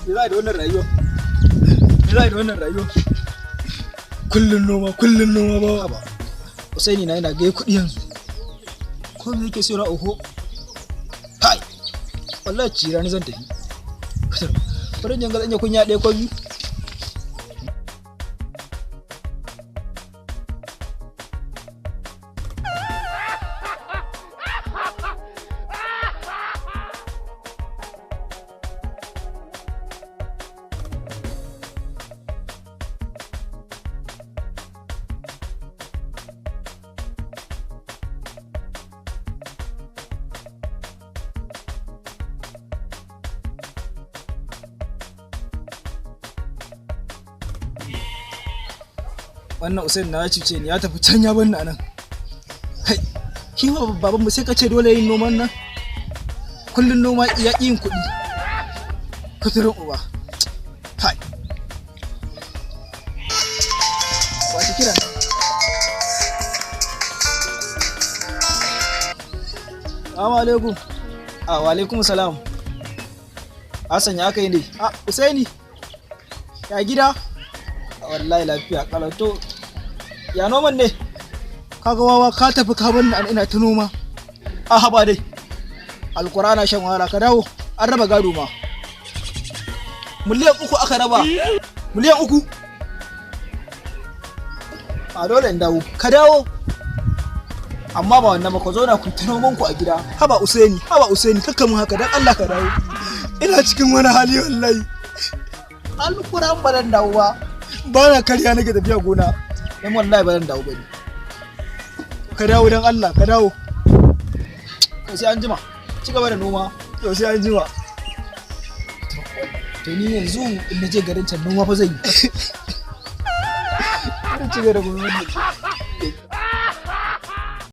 Me za a yi da wannan rayuwa? Me za a yi da wannan rayuwa? Kullun noma, kullun noma ba ba. Usaini na yana gai kuɗi yanzu. Ko me yake sayarwa oho? Hai! Wallahi cira ni zan tafi. Bari in ga zan iya kunya ɗaya ko biyu. Wannan Usain na ya cuce ni, ya tafi can ya bar ni anan. Kai, shi ma baban mu sai ka ce dole yin noman nan. Kullun noma ya ƙi yin kuɗi. Kuturin uba. Kai. Wace kira? Assalamu alaikum. A wa alaikum salam. Hassan, ya kai ne? A Usaini. Ya gida? Wallahi lafiya kalau. To ya noman ne? Kaga wawa, ka tafi ka bar ni an ina ta noma. A haba dai, alkur'ana shan wahala. Ka dawo, an raba gado ma, 3 miliyan aka raba, 3 miliyan. A dole in dawo. Ka dawo, amma ba wannan ba, ka zauna ku ta noman ku a gida. Haba Usaini, haba Usaini, kakka mun haka, dan Allah ka dawo, ina cikin wani hali wallahi. Alkur'an ba zan dawo ba. Ba na karya, nake tafiya gona dan wallahi ba zan dawo bane. Ka dawo, dan Allah ka dawo. Kai, sai an jima, ci gaba da noma. To sai an jima. To ni yanzu in na je garin can noma fa zan yi. Bari ci gaba da noma.